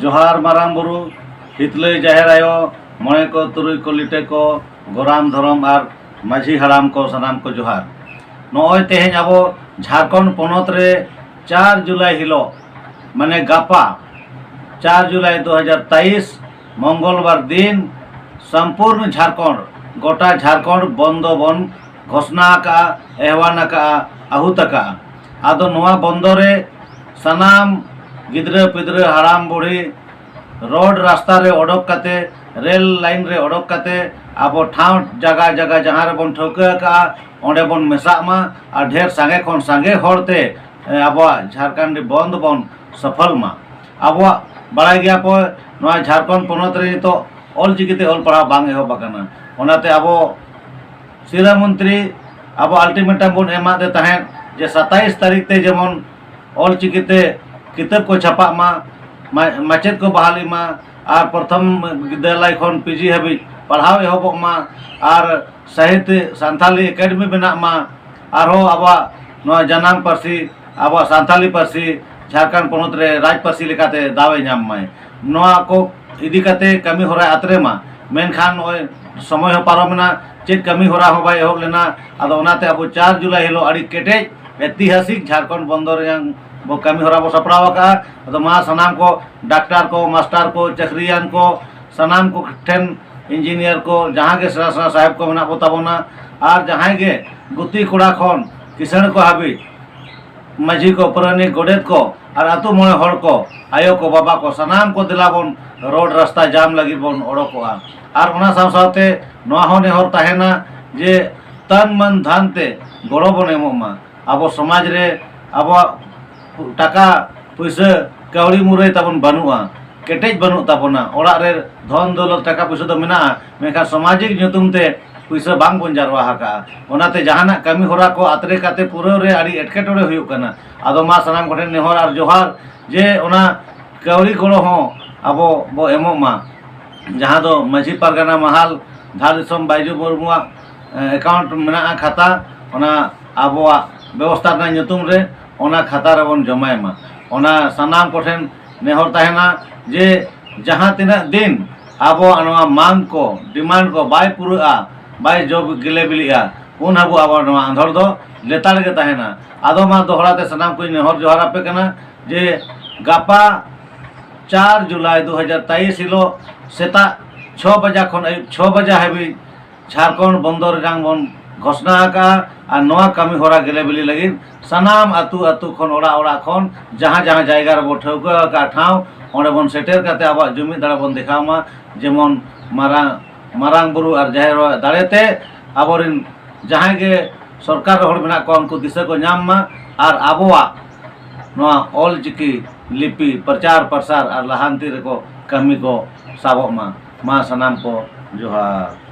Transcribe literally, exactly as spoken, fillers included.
ᱡᱚᱦᱟᱨ ᱢᱟᱨᱟᱝ ᱵᱩᱨᱩ, ᱦᱤᱛᱞᱟᱹᱭ ᱡᱟᱦᱮᱨ ᱟᱭᱳ, ᱢᱚᱬᱮ ᱠᱚ, ᱛᱩᱨᱩᱭ ᱠᱚ, ᱞᱤᱴᱟᱹ ᱠᱚ, ᱜᱚᱨᱟᱢ ᱫᱷᱚᱨᱚᱢ ᱟᱨ ᱢᱟᱹᱡᱷᱤ ᱦᱟᱲᱟᱢ ᱠᱚ, ᱥᱟᱱᱟᱢ ᱠᱚ ᱡᱚᱦᱟᱨ᱾ ᱱᱚᱜᱼᱚᱭ ᱛᱮᱦᱮᱧ ᱟᱵᱚ ᱡᱷᱟᱲᱠᱷᱚᱸᱰ ᱯᱚᱱᱚᱛ ᱨᱮ ᱪᱟᱨ ᱡᱩᱞᱟᱭ ᱦᱤᱞᱳᱜ, ᱢᱟᱱᱮ ᱜᱟᱯᱟ, ᱪᱟᱨ ᱡᱩᱞᱟᱭ ᱫᱩ ᱦᱟᱡᱟᱨ ᱛᱮᱭᱤᱥ, ᱢᱚᱝᱜᱚᱞᱵᱟᱨ ᱫᱤᱱ, ᱥᱚᱢᱯᱩᱨᱱ ᱡᱷᱟᱲᱠᱷᱚᱸᱰ, ᱜᱚᱴᱟ ᱡᱷᱟᱲᱠᱷᱚᱸᱰ ᱵᱚᱱᱫᱚ ᱵᱚᱱ ᱜᱷᱳᱥᱱᱟ ᱟᱠᱟᱫᱼᱟ, ᱮᱦᱣᱟᱱ ᱟᱠᱟᱫᱼᱟ, ᱟᱹᱦᱩᱛ ᱟᱠᱟᱫᱼᱟ᱾ ᱟᱫᱚ ᱱᱚᱣᱟ ᱵᱚᱱᱫᱚ ᱨᱮ ᱥᱟᱱᱟᱢ ᱜᱤᱫᱽᱨᱟᱹ ᱯᱤᱫᱽᱨᱟᱹ, ᱦᱟᱲᱟᱢ ᱵᱩᱲᱦᱤ, ᱨᱳᱰ ᱨᱟᱥᱛᱟ ᱨᱮ ᱚᱰᱚᱠ ᱠᱟᱛᱮ, ᱨᱮᱞ ᱞᱟᱭᱤᱱ ᱨᱮ ᱚᱰᱚᱠ ᱠᱟᱛᱮ, ᱟᱵᱚ ᱴᱷᱟᱶ ᱡᱟᱜᱟ ᱡᱟᱜᱟ ᱡᱟᱦᱟᱸ ᱨᱮᱵᱚᱱ ᱴᱷᱟᱹᱣᱠᱟᱹ ᱟᱠᱟᱫᱼᱟ, ᱚᱸᱰᱮ ᱵᱚᱱ ᱢᱮᱥᱟᱜ ᱢᱟ ᱟᱨ ᱰᱷᱮᱨ ᱥᱟᱸᱜᱮ ᱠᱷᱚᱱ ᱥᱟᱸᱜᱮ ᱦᱚᱲ ᱛᱮ, ᱮ, ᱟᱵᱚᱣᱟᱜ ᱡᱷᱟᱲᱠᱷᱚᱸᱰ ᱵᱚᱱᱫ ᱵᱚᱱ ᱥᱚᱯᱷᱚᱞ ᱢᱟ᱾ ᱟᱵᱚᱣᱟᱜ ᱵᱟᱲᱟᱭ ᱜᱮᱭᱟ ᱯᱮ, ᱱᱚᱣᱟ ᱡᱷᱟᱲᱠᱷᱚᱸᱰ ᱯᱚᱱᱚᱛ ᱨᱮ ᱱᱤᱛᱚᱜ ᱚᱞ ᱪᱤᱠᱤ ᱛᱮ ᱚᱞ ᱯᱟᱲᱦᱟᱣ ᱵᱟᱝ ᱮᱦᱚᱵ ᱟᱠᱟᱱᱟ᱾ ᱚᱱᱟᱛᱮ ᱟᱵᱚ ᱥᱤᱨᱟᱹ ᱢᱚᱱᱛᱨᱤ ᱟᱵᱚ ultimatum ᱵᱚᱱ ᱮᱢᱟᱫᱮ ᱛᱟᱦᱮᱸᱫ ᱡᱮ ᱥᱟᱛᱟᱭᱤᱥ ᱛᱟᱹᱨᱤᱠᱷ ᱛᱮ ᱡᱮᱢᱚᱱ ᱚᱞ ᱪᱤᱠᱤ ᱛᱮ ᱠᱤᱛᱟᱹᱵ ᱠᱚ ᱪᱷᱟᱯᱟᱜ ᱢᱟ, ᱢᱟ-, ᱢᱟᱪᱮᱫ ᱠᱚ ᱵᱟᱦᱟᱞᱤ ᱢᱟ, ᱟᱨ ᱯᱨᱚᱛᱷᱚᱢ ᱵᱤᱫᱽᱭᱟᱞᱚᱭ ᱠᱷᱚᱱ ᱯᱤ ᱡᱤ ᱦᱟᱹᱵᱤᱡ ᱯᱟᱲᱦᱟᱣ ᱮᱦᱚᱵᱚᱜ ᱢᱟ, ᱟᱨ ᱥᱟᱦᱤᱛᱭᱚ ᱥᱟᱱᱛᱷᱟᱞᱤ ᱮᱠᱟᱰᱮᱢᱤ ᱵᱮᱱᱟᱜ ᱢᱟ, ᱟᱨᱦᱚᱸ ᱟᱵᱚᱣᱟᱜ ᱱᱚᱣᱟ ᱡᱟᱱᱟᱢ ᱯᱟᱹᱨᱥᱤ, ᱟᱵᱚᱣᱟᱜ ᱥᱟᱱᱛᱷᱟᱞᱤ ᱯᱟᱹᱨᱥᱤ ᱡᱷᱟᱲᱠᱷᱚᱸᱰ ᱯᱚᱱᱚᱛ ᱨᱮ ᱨᱟᱡᱽ ᱯᱟᱹᱨᱥᱤ ᱞᱮᱠᱟᱛᱮ ᱫᱟᱣ ᱮ ᱧᱟᱢ ᱢᱟᱭ᱾ ᱱᱚᱣᱟ ᱠᱚ ᱤᱫᱤ ᱠᱟᱛᱮ ᱠᱟᱹᱢᱤ ᱦᱚᱨᱟᱭ ᱟᱛᱨᱮ ᱢᱟ᱾ ᱢᱮᱱᱠᱷᱟᱱ ᱱᱚᱜᱼᱚᱭ ᱥᱚᱢᱚᱭ ᱦᱚᱸ ᱯᱟᱨᱚᱢ ᱮᱱᱟ, ᱪᱮᱫ ᱠᱟᱹᱢᱤ ᱦᱚᱨᱟ ᱦᱚᱸ ᱵᱟᱭ ᱮᱦᱚᱵ ᱞᱮᱱᱟ᱾ ᱟᱫᱚ ᱚᱱᱟᱛᱮ ᱟᱵᱚ ᱪᱟᱨ ᱡᱩᱞᱟᱭ ᱦᱤᱞᱳᱜ ᱟᱹᱰᱤ ᱠᱮᱴᱮᱡ ᱮᱛᱤᱦᱟᱥᱤᱠ ᱡᱷᱟᱲᱠᱷᱚᱸᱰ ᱵᱚᱱᱫᱚ ᱨᱮᱭᱟᱝ ᱵᱚ ᱠᱟᱹᱢᱤ ᱦᱚᱨᱟ ᱵᱚ ᱥᱟᱯᱲᱟᱣ ᱟᱠᱟᱫᱼᱟ᱾ ᱟᱫᱚ ᱢᱟ ᱥᱟᱱᱟᱢ ᱠᱚ, ᱰᱟᱠᱛᱟᱨ ᱠᱚ, ᱢᱟᱥᱴᱟᱨ ᱠᱚ, ᱪᱟᱹᱠᱨᱤᱭᱟᱱ ᱠᱚ, ᱥᱟᱱᱟᱢ ᱠᱚ ᱴᱷᱮᱱ, ᱤᱧᱡᱤᱱᱤᱭᱟᱨ ᱠᱚ, ᱡᱟᱦᱟᱸ ᱜᱮ ᱥᱮᱬᱟ ᱥᱮᱬᱟ ᱥᱟᱦᱮᱵᱽ ᱠᱚ ᱢᱮᱱᱟᱜ ᱠᱚ ᱛᱟᱵᱚᱱᱟ, ᱟᱨ ᱡᱟᱦᱟᱸᱭ ᱜᱮ ᱜᱩᱛᱤ ᱠᱚᱲᱟ ᱠᱷᱚᱱ ᱠᱤᱥᱟᱹᱬ ᱠᱚ ᱦᱟᱹᱵᱤᱡ, ᱢᱟᱹᱡᱷᱤ ᱠᱚ, ᱯᱟᱨᱟᱱᱤᱠ, ᱜᱚᱰᱮᱛ ᱠᱚ ᱟᱨ ᱟᱹᱛᱩ ᱢᱚᱬᱮ ᱦᱚᱲ ᱠᱚ, ᱟᱭᱳ ᱠᱚ, ᱵᱟᱵᱟ ᱠᱚ, ᱥᱟᱱᱟᱢ ᱠᱚ ᱫᱮᱞᱟ ᱵᱚᱱ ᱨᱳᱰ ᱨᱟᱥᱛᱟ ᱡᱟᱢ ᱞᱟᱹᱜᱤᱫ ᱵᱚᱱ ᱚᱰᱚᱠᱚᱜᱼᱟ᱾ ᱟᱨ ᱚᱱᱟ ᱥᱟᱶ ᱥᱟᱶᱛᱮ ᱱᱚᱣᱟ ᱦᱚᱸ ᱱᱮᱦᱚᱨ ᱛᱟᱦᱮᱱᱟ ᱡᱮ ᱛᱟᱱ ᱢᱟᱱ ᱫᱷᱟᱱ ᱛᱮ ᱜᱚᱲᱚ ᱵᱚᱱ ᱮᱢᱚᱜ ᱢᱟ᱾ ᱟᱵᱚ ᱥᱚᱢᱟᱡᱽ ᱨᱮ ᱟᱵᱚᱣᱟᱜ ᱴᱟᱠᱟ ᱯᱩᱭᱥᱟᱹ ᱠᱟᱹᱣᱰᱤ ᱢᱩᱨᱟᱹᱭ ᱛᱟᱵᱚᱱ ᱵᱟᱹᱱᱩᱜᱼᱟ, ᱠᱮᱴᱮᱡ ᱵᱟᱹᱱᱩᱜ ᱛᱟᱵᱚᱱᱟ᱾ ᱚᱲᱟᱜ ᱨᱮ ᱫᱷᱚᱱ ᱫᱚᱞᱚᱛ ᱴᱟᱠᱟ ᱯᱩᱭᱥᱟᱹ ᱫᱚ ᱢᱮᱱᱟᱜᱼᱟ, ᱢᱮᱱᱠᱷᱟᱱ ᱥᱟᱢᱟᱡᱤᱠ ᱧᱩᱛᱩᱢ ᱛᱮ ᱯᱩᱭᱥᱟᱹ ᱵᱟᱝ ᱵᱚᱱ ᱡᱟᱨᱣᱟ ᱟᱠᱟᱫᱼᱟ᱾ ᱚᱱᱟᱛᱮ ᱡᱟᱦᱟᱱᱟᱜ ᱠᱟᱹᱢᱤ ᱦᱚᱨᱟ ᱠᱚ ᱟᱛᱨᱮ ᱠᱟᱛᱮ ᱯᱩᱨᱟᱹᱣ ᱨᱮ ᱟᱹᱰᱤ ᱮᱴᱠᱮᱴᱚᱬᱮ ᱦᱩᱭᱩᱜ ᱠᱟᱱᱟ᱾ ᱟᱫᱚ ᱢᱟ ᱥᱟᱱᱟᱢ ᱠᱚᱴᱷᱮᱱ ᱱᱮᱦᱚᱨ ᱟᱨ ᱡᱚᱦᱟᱨ ᱡᱮ ᱚᱱᱟ ᱠᱟᱹᱣᱰᱤ ᱜᱚᱲᱚ ᱦᱚᱸ ᱟᱵᱚ ᱵᱚ ᱮᱢᱚᱜ ᱢᱟ, ᱡᱟᱦᱟᱸ ᱫᱚ ᱢᱟᱹᱡᱷᱤ ᱯᱟᱨᱜᱟᱱᱟ ᱢᱟᱦᱟᱞ, ᱫᱷᱟᱲ ᱫᱤᱥᱚᱢ ᱵᱟᱭᱡᱩ ᱢᱩᱨᱢᱩᱣᱟᱜ, ᱮ, ᱮᱠᱟᱣᱩᱱᱴ ᱢᱮᱱᱟᱜᱼᱟ, ᱠᱷᱟᱛᱟ, ᱚᱱᱟ ᱟᱵᱚᱣᱟᱜ ᱵᱮᱵᱚᱥᱛᱷᱟ ᱨᱮᱱᱟᱜ ᱧᱩᱛᱩᱢ ᱨᱮ ᱚᱱᱟ ᱠᱷᱟᱛᱟ ᱨᱮᱵᱚᱱ ᱡᱚᱢᱟᱭ ᱢᱟ᱾ ᱚᱱᱟ ᱥᱟᱱᱟᱢ ᱠᱚᱴᱷᱮᱱ ᱱᱮᱦᱚᱨ ᱛᱟᱦᱮᱱᱟ ᱡᱮ ᱡᱟᱦᱟᱸ ᱛᱤᱱᱟᱹᱜ ᱫᱤᱱ ᱟᱵᱚᱣᱟᱜ ᱱᱚᱣᱟ ᱢᱟᱝ ᱠᱚ, ᱰᱤᱢᱟᱱᱰ ᱠᱚ ᱵᱟᱭ ᱯᱩᱨᱟᱹᱜᱼᱟ, ᱵᱟᱭ ᱡᱚ ᱜᱮᱞᱮ ᱵᱤᱞᱤᱜᱼᱟ, ᱩᱱ ᱦᱟᱹᱵᱤᱡ ᱟᱵᱚ ᱱᱚᱣᱟ ᱟᱸᱫᱷᱚᱲ ᱫᱚ ᱞᱮᱛᱟᱲ ᱜᱮ ᱛᱟᱦᱮᱱᱟ᱾ ᱟᱫᱚ ᱢᱟ ᱫᱚᱦᱲᱟ ᱛᱮ ᱥᱟᱱᱟᱢ ᱠᱚᱧ ᱱᱮᱦᱚᱨ ᱡᱚᱦᱟᱨ ᱟᱯᱮ ᱠᱟᱱᱟ ᱡᱮ ᱜᱟᱯᱟ ᱪᱟᱨ ᱡᱩᱞᱟᱭ ᱫᱩ ᱦᱟᱡᱟᱨ ᱛᱮᱭᱤᱥ ᱦᱤᱞᱳᱜ ᱥᱮᱛᱟᱜ ᱪᱷᱚ ᱵᱟᱡᱟ ᱠᱷᱚᱱ ᱟᱹᱭᱩᱵ ᱪᱷᱚ ᱵᱟᱡᱟ ᱦᱟᱹᱵᱤᱡ ᱡᱷᱟᱲᱠᱷᱚᱸᱰ ᱵᱚᱱᱫᱚ ᱨᱮᱱᱟᱜ ᱵᱚᱱ ᱜᱷᱳᱥᱱᱟ ᱟᱠᱟᱫᱼᱟ᱾ ᱟᱨ ᱱᱚᱣᱟ ᱠᱟᱹᱢᱤ ᱦᱚᱨᱟ ᱜᱮᱞᱮ ᱵᱤᱞᱤ ᱞᱟᱹᱜᱤᱫ ᱥᱟᱱᱟᱢ ᱟᱹᱛᱩ ᱟᱹᱛᱩ ᱠᱷᱚᱱ, ᱚᱲᱟᱜ ᱚᱲᱟᱜ ᱠᱷᱚᱱ, ᱡᱟᱦᱟᱸ ᱡᱟᱦᱟᱸ ᱡᱟᱭᱜᱟ ᱨᱮᱵᱚ ᱴᱷᱟᱹᱣᱠᱟᱹ ᱟᱠᱟᱫ ᱴᱷᱟᱶ, ᱚᱸᱰᱮ ᱵᱚᱱ ᱥᱮᱴᱮᱨ ᱠᱟᱛᱮ ᱟᱵᱚᱣᱟᱜ ᱡᱩᱢᱤᱫ ᱫᱟᱲᱮ ᱵᱚᱱ ᱫᱮᱠᱷᱟᱣ ᱢᱟ᱾ ᱡᱮᱢᱚᱱ ᱢᱟᱨᱟᱝ, ᱢᱟᱨᱟᱝ ᱵᱩᱨᱩ ᱟᱨ ᱡᱟᱦᱮᱨ ᱟᱭᱳᱣᱟᱜ ᱫᱟᱲᱮ ᱛᱮ ᱟᱵᱚᱨᱮᱱ ᱡᱟᱦᱟᱸᱭ ᱜᱮ ᱥᱚᱨᱠᱟᱨ ᱨᱮ ᱦᱚᱲ ᱢᱮᱱᱟᱜ ᱠᱚᱣᱟ, ᱩᱱᱠᱩ ᱫᱤᱥᱟᱹ ᱠᱚ ᱧᱟᱢ ᱢᱟ ᱟᱨ ᱟᱵᱚᱣᱟᱜ ᱱᱚᱣᱟ ᱚᱞ ᱪᱤᱠᱤ ᱞᱤᱯᱤ ᱯᱨᱚᱪᱟᱨ ᱯᱨᱚᱥᱟᱨ ᱟᱨ ᱞᱟᱦᱟᱱᱛᱤ ᱨᱮᱠᱚ ᱠᱟᱹᱢᱤ ᱠᱚ ᱥᱟᱵᱚᱜ ᱢᱟ᱾ ᱢᱟ ᱥᱟᱱᱟᱢ ᱠᱚ ᱡᱚᱦᱟᱨ᱾